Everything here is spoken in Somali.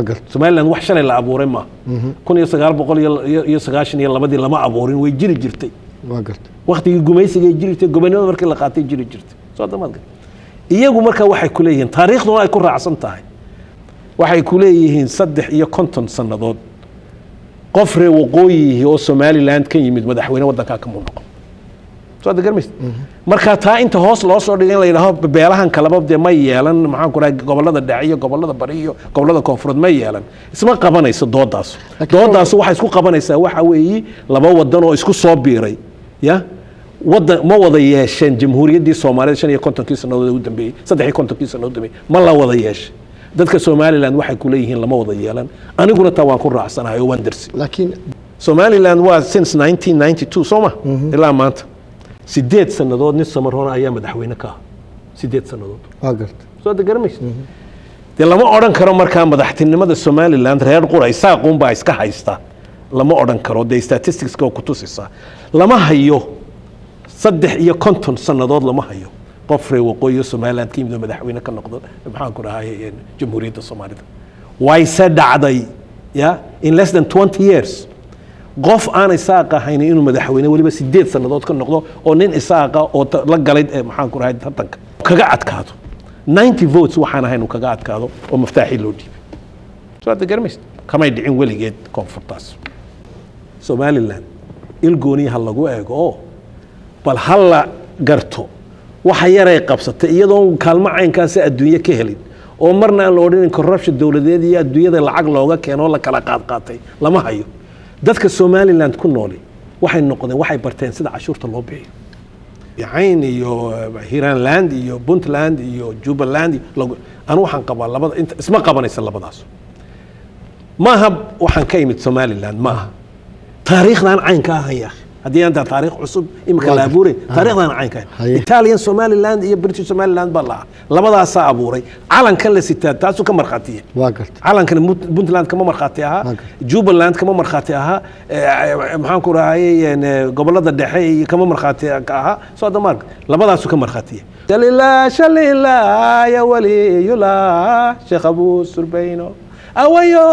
Waa garta. Somaliland wax shalay la abuuray maaha. 1992-dii lama abuurin, way jiri jirtay. Waa garta. Waktigii gumaysigay jiri jirtay, gobonimada markii la qaatay jiri jirtay. Soo damaad iyagu marka waxay ku leeyihiin, taariikhduna ay ku raacsan tahay, waxay ku leeyihiin 53 sannadood qof reer waqooyihi oo Somaliland ka yimid madaxweyne waddankaa kamuu noqon. Soo hadda garmaysid? Marka taa inta hoos loo soo dhigay in la yidhaaho beelahan kaleba dee ma yeelan, maxaan ku dhahay, gobollada dhexe iyo gobollada bari iyo gobollada koonfureed ma yeelan, isma qabanayso doodaas. Doodaas waxay isku qabanaysaa waxa weeyi laba wadan oo isku soo biiray ya wadan ma wada yeesheen. Jamhuuriyaddii Soomaalida 55-kii sannadood ee u dambeeyey, 53-kii sannadood u dambeeyey, ma la wada yeeshay? Dadka Somaliland waxay ku leeyihiin lama wada yeelan. Aniguna taa waan ku raacsanahay oo waan darsi. Laakiin Somaliland waa since 1992, soo ma, ilaa maanta 8 sannadood nin Samaroona ayaa madaxweyne ka ah, 8 sannadood. Waa garta. Soo hadda garamaysa? Dee lama odhan karo markaa madaxtinimada Somaliland reer qura, Isaaquun baa iska haysta, lama odhan karo. Dee statisticska oo kutusaysa lama hayo. 53 sannadood lama hayo qof reer waqooyi Somaliland ka yimid oo madaxweyne ka noqdo, maxaan ku dhahay, Jamhuuriyadda Soomaalida. Wayse dhacday ya in less than 20 years qof aan Isaaq ahayn inuu madaxweyne weliba 8 sannadood ka noqdo, oo nin Isaaqa oo la galay maxaan ku dhahay, tartanka kaga adkaado, 90 votes waxaan ahayn uu kaga adkaado oo maftaaxii loo dhiibay. Soo hadda garamaysa? Kamay dhicin weligeed koonfurtaas. Somaliland il gooniya ha lagu eego oo bal ha la garto waxa yaray qabsatay, iyadoon kaalmo caynkaasi adduunye ka helin, oo marna aan la odhanin corruption dowladeed iyo adduunyada lacag looga keeno la kala qaadqaatay lama hayo. Dadka Somaliland ku nooli waxay noqdeen, waxay barteen sida cashuurta loo bixiyo. Cayn iyo Hiranland iyo Puntland iyo Jubbaland anu waxaan qabaa labada inta isma qabanaysa labadaas. Maaha waxaan ka imid Somaliland, maaha taariikhdan caynka ahan ya akhi. Haddii aan taariikh cusub imika la abuuray, taariikhdan caynka ahan. Italian Somaliland iyo British Somaliland baa lahaa, labadaasaa abuuray. Calankan la sitaa taasuu ka markhaatiya. Waa garta. Calankan Puntland kama markhaati ahaa. Waa garta. Jubbaland kama markhaati ahaa, maxaan ku rahayay, gobolada dhexe iyo kama markhaati ka ahaa. Soo hadda maarka labadaasu ka markhaatiya. Shalila shalila ya waliyullah Sheekh Abu Surbayno awayo.